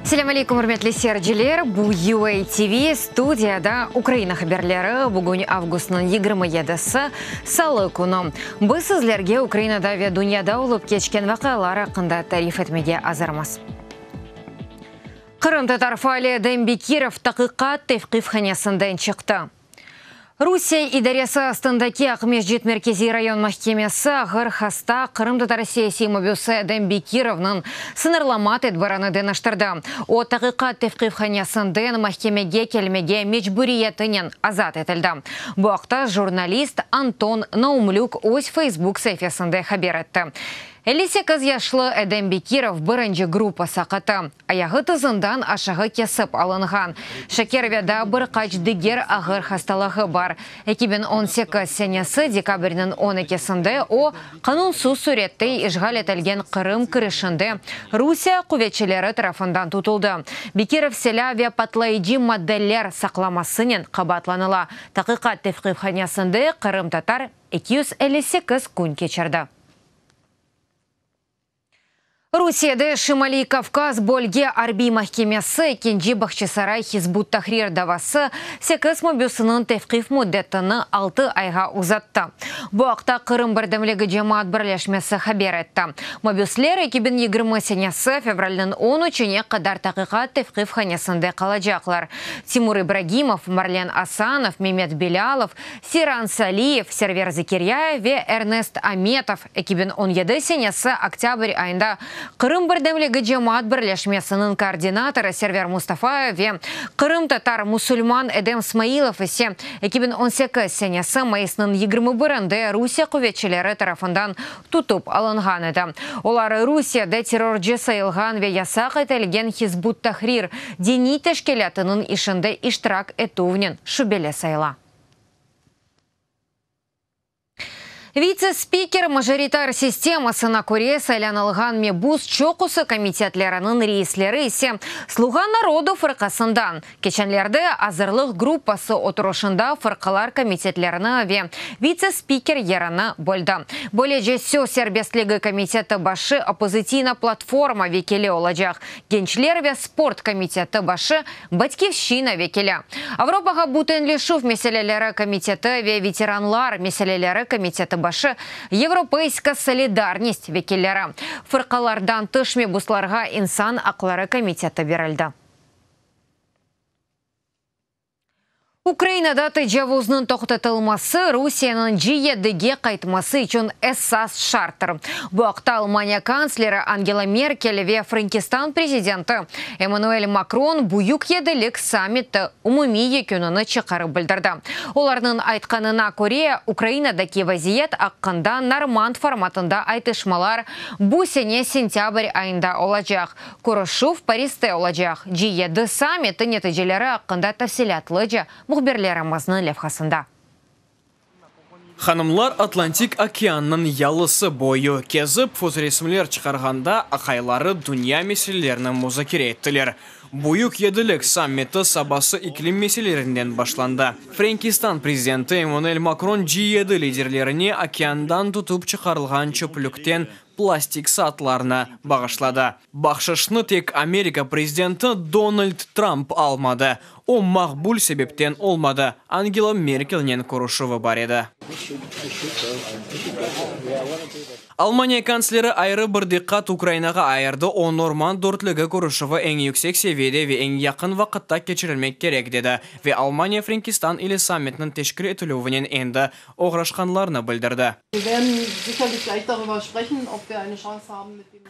Selâm aleykum, ürmetli seyirciler! Bu UA TV, studiyada Ukraina haberleri. Bugün avgustnıñ 27-si, salı künü. Biz sizlerge Ukrainada ve dünyada olıp keçken vaqialar aqqında tarif etmege azırmız. Qırımtatar faali Edem Bekirov taqiqat tevqifhanesinden çıqtı. Rusiye idaresi astındaki Aqmescit Merkeziy rayon mahkemesi ağır hasta qırımtatar siyasiy mabüsi Edem Bekirovnıñ sıñırlama tedbirini deñiştirdi. O, taqiqat tevqifhanesinden mahkemege kelmege mecburiyetinen azat etildi. Bu aqta jurnalist Anton Naumlük öz Facebook saifesinde haber etti. 58 yaşlı Edem Bekirov birinci gruppa saqatı. Ayağı tızından aşağı kesip alınğan, şeker ve daa bir qaç diger ağır hastalığı bar. 2018 senesi dekabrniñ on ekisinde o, qanunsız sürette işğal etilgen Qırım kirişinde Rusiye quvetçileri tarafından tutuldı. Bekirov silâ ve patlayıcı maddeler saqlamasınen qabaatlanıla. Taqiqat tevqifhanesinde qırımtatar 258 kün keçirdi. Rusiyede Şimaliy Kavkaz bölge arbiy mahkemesi ekinci Bağçasaray Hizb ut-Tahrir davası sekiz mabüsiniñ tevqif müddetini altı ayğa uzattı. Bu aqta Qırım birdemligi cemaat birleşmesi haber etti. Mabüsler 2020 senesi fevralniñ on üçüne qadar taqiqat tevqifhanesinde qalacaqlar. Timur İbragimov, Marlen Asanov, Memet Belâlov, Seyran Saliyev, Server Zekeryayev ve Ernest Ametov 2017 senesi oktâbr ayında Qırım birdemligi cemaat birleşmesiniñ koordinatorı Server Mustafayev ve qırımtatar musulman Edem Smailov ise 2018 senesi mayısnıñ 21-inde Rusiye quvetçileri tarafından tutıp alınğan edi. Olar Rusiyede terrorcı sayılğan ve yasaq etilgen Hizb ut-Tahrir diniy teşkilâtınıñ işinde iştirak etüvnen şübeli sayıla. Vitse-spiker majoritar sistemasına köre saylanılğan mebus çoqusı komitetleriniñ reisleri ise Sluğa narodu fırqasından. Keçenlerde azırlıq gruppası oturışında fırqalar komitetlerini ve vitse-spiker yerini böldi. Böylece Söz serbestligi komiteti başı Oppozitsiynâ platforma vekili olacaq, Gençler ve sport komiteti başı Batkivşçina vekili, Avropağa bütünleşüv meseleleri komiteti ve Veteranlar meseleleri komiteti başı Yevropeyska solidarnist vekilleri. Fırqalardan tış mebuslarğa İnsan aqları komiteti berildi. Ukrainada tecavuznıñ toqtatılması Rusiyeniñ G7-ge qaytması içün esas şarttır. Bu aqta Almaniya kantsleri Angela Merkel ve Frenkistan prezidenti Emmanuel Makron Büyük yedilik sammiti umumiy yekünini çıqarıp bildirdi. Olarnıñ aytqanına köre, Ukrainadaki vaziyet aqqında normand formatında aytışmalar bu sene sentâbr ayında olacaq. Körüşüv Pariste olacaq G7 sammiti neticeleri aqqında tafsilâtlıca mühbirlerimizniñ levhasında. Hanımlar Atlantik okeannıñ yalısı boyu kezip fotoresimler çıqarğanda, aqayları dünya meselelerini muzakere ettiler. Büyük yedilik sammiti sabası iklim meselelerinden başlandı. Frenkistan prezidenti Emmanuel Makron G7 liderlerine okeandan tutıp çıqarılğan çöplükten plastik saatlarnı bağışladı. Bahşışnı tek Amerika prezidenti Donald Trump almadı. O, maqbul sebepten olmadı, Angela Merkelnen körüşüvi bar edi. Almaniya kantsleri ayrı bir diqqat Ukrainağa ayırdı, o, Normand dörtlügi körüşüvi eñ yüksek seviyede ve eñ yaqın vaqıtta keçirilmek kerek, dedi ve Almaniya Frenkistan ile sammitniñ teşkil etilüvinen endi oğraşqanlarını bildirdi.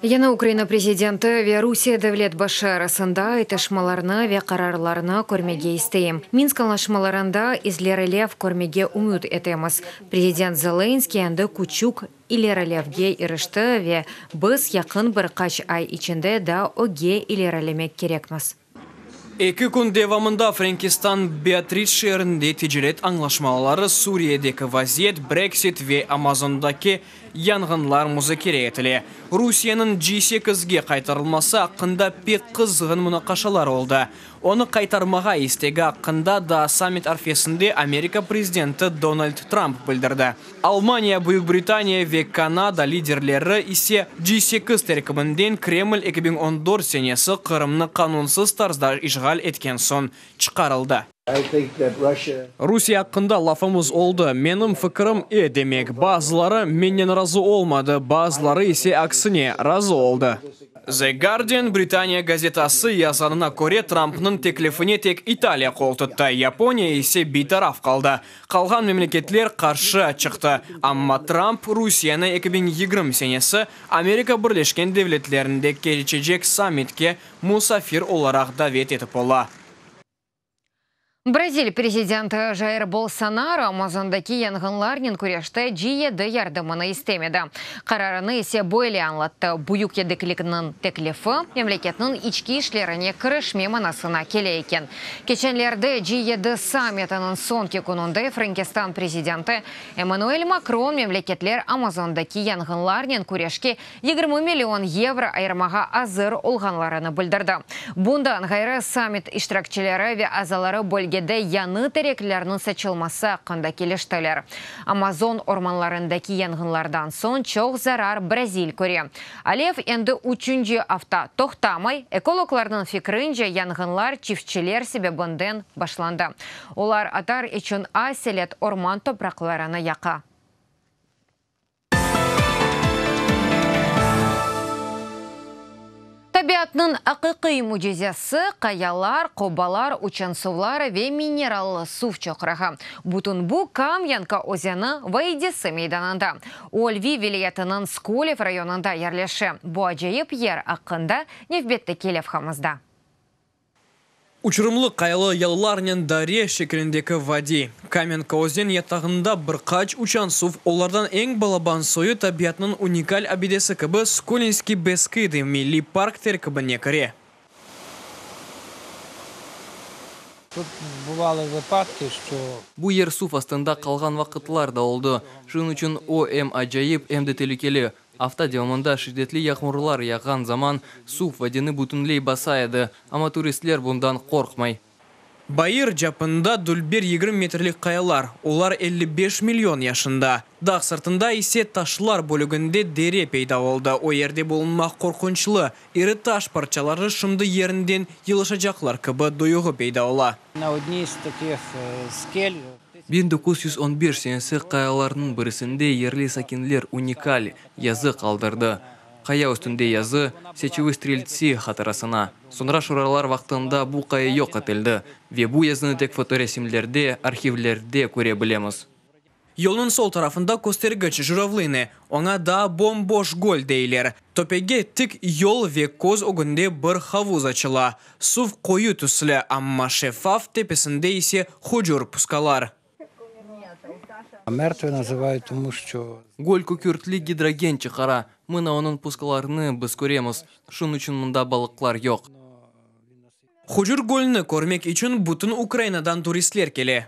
Yañı Ukraina prezidenti ve Rusiye devlet başı arasında aytışmalarnı ve qararlarnı körmege isteyim. Minsk añlaşmalarında ilerilevler körmege ümüt etemiz. Prezident Zelenskıy endi küçük ilerilevge irişti ve biz yaqın bir qaç ay içinde daa ögge ilerilemek kerekmiz. 2 kün devamında Frenkistan Biarritz şeerinde ticaret añlaşmaları, Suriyedeki vaziyet, Brexit ve Amazondaki Yanğınlar muzakere etile. Rusiyeniñ G sekizge qaytarılması aqqında pek qızğın munaqaşalar oldı. Onı qaytarmağa istegi aqqında daa sammit arfesinde Amerika prezidenti Donald Trump bildirdi. Almaniya, Büyük Britaniya ve Kanada liderleri ise G sekiz terkibinden Kreml 2014 senesi Qırımnı qanunsız tarzda işğal etken soñ çıqarıldı. Rusiye aqqında lafımız oldı. Menim fikirim, e demek. Bazıları mennen razı olmadı, bazıları ise aksine, razı oldı. The Guardian Britaniya gazetası yazğanına köre, Trumpnıñ teklifine tek İtaliya qol tuttı, Yaponiya ise beytaraf qaldı. Qalğan memleketler qarşı çıqtı. Amma Trump Rusiyeni 2020 senesi Amerika Birleşken Devletlerinde keçecek sammitke musafir olaraq davet etip ola. Brazil prezidenti Jair Bolsonaro Amazondaki yanğınlarnen küreşte G7 yardımını istemedi. Qararını ise böyle añlattı, Büyük yediklikniñ teklifi, memleketniñ içki işlerine kirişme manasına kele eken. Keçenlerde G7 sammitiniñ soñki kününde Frenkistan prezidenti Emmanuel Makron memleketler Amazondaki yanğınlarnen küreşke 20 million yevro ayırmağa azır olğanlarını bildirdi. Bundan ğayrı, sammit iştirakçileri ve azaları bölgede yañı tereklerniñ saçılması aqqında keliştiler. Amazon ormanlarındaki yanğınlardan soñ çoq zarar Brazil köre. Alev endi üçünci afta toqtamay, ekologlarnıñ fikrince, yanğınlar çiftçiler sebebinden başlandı, olar atar içün aselet orman topraqlarını yaqa. Tabiatnıñ aqiqiy mücizesi, qayalar, qobalar, uçansuvlar ve minerallı suv çoqrağı. Bütün bu Kamyanka özeni vaidisi meydanında, o Lviv vilâyetiniñ Skolev rayonında yerleşe. Bu acayip yer aqqında nevbetteki levhamızda. Uçurımlı qayalı yalılarnen dare şekilindeki vadiy. Kamenka özen yatağında bir qaç uçan suv, olardan eñ balaban soyu tabiatnıñ unikal abidesi kibi Skolinskiy Beskıdı milliy park terkibine kire. Bu yer suv astında qalğan vaqıtlar da oldı. Şunıñ içün o em acayip, em de telükeli. Afta devamında şiddetli yağmurlar yağğan zaman suv vadini bütünley basa edi, amma turistler bundan qorqmay. Bayır capında dülber 20 metrlik qayalar, olar 55 million yaşında. Dağ sırtında ise taşlar bölüginde dere peyda oldı, o yerde bulunmaq qorqunçlı, iri taş parçaları şimdi yerinden yılışacaqlar kibi duyuğı peyda ola. 1915 senesi qayalarnıñ birisinde yerli sakinler unikal yazı qaldırdı. Qaya üstünde yazı, Seçevi streltsi hatırasına. Soñra şuralar vaqtında bu qaya yoq etildi ve bu yazını tek fotoresimlerde, arhivlerde köre bilemiz. Yolnıñ sol tarafında köstergiç, Juravlıne, oña daa bom-boş göl deyler. Töpege tik yol ve köz ögünde bir havuz açıla. Suv qoyu tüslü, amma şeffaf, tepesinde ise hucur puskalar. Göl kükürtli gidrogen çıqara, mına onıñ puskalarını biz köremiz, şunıñ içün mında balıqlar yoq. Hucur gölni körmek içün bütün Ukrainadan turistler kele.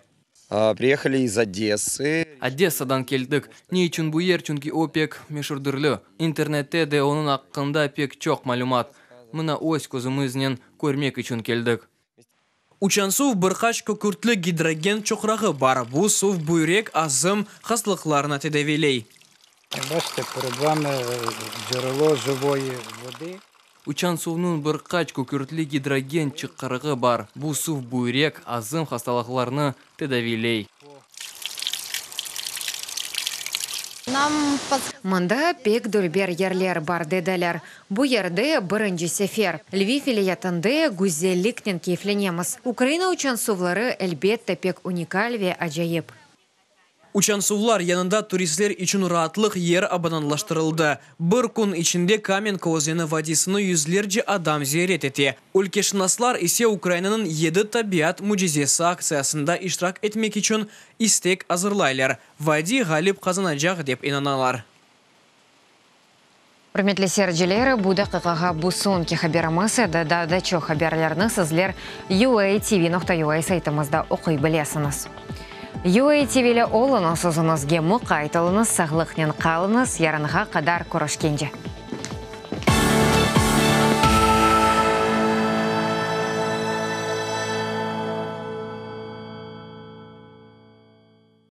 Priyehali iz Odessy. Odessadan keldik. Ne içün bu yer? Çünki o pek meşurdirli. İnternette de onıñ aqqında pek çoq malümat. Mına öz közümiznen körmek içün keldik. Uçansuv bir qaç kükürtli gidrogen çoqrağı bar, bu suv büyrek, azım hastalıqlarını tedaviyley. Başte, pered vami cerelo živoyi vodi. Uçansuvnıñ bir qaç kükürtli gidrogen çıqarığı bar, bu suv büyrek, azım hastalıqlarını tedaviyley. Mında pek dülber yerler bar, dediler. Bu yerde birinci sefer. Lviv vilâyetinde güzelliknen keyflenemiz. Ukraina uçansuvları, elbette, pek unikal ve acayip. Uçansuvlar yanında turistler içün raatlıq yer abadanlaştırıldı. Bir kün içinde Kamenka özeni vadiysini yüzlerce adam ziyaret ete. Ülkeşınaslar ise Ukrainanıñ yedi tabiat mücizesi aktsiyasında iştirak etmek içün istek azırlaylar. Vadiy ğalip qazanacaq, dep inanalar. Ürmetli seyirciler, bu daqiqağa bu soñki haberimiz edi. Daa da çoq haberlerni sizler UATV nokta UA saytımızda oquy bilesiñiz. UATV ile oluñız, özüñizge muqayt oluñız, sağlıqnen qalıñız, yarınğa qadar körüşkence.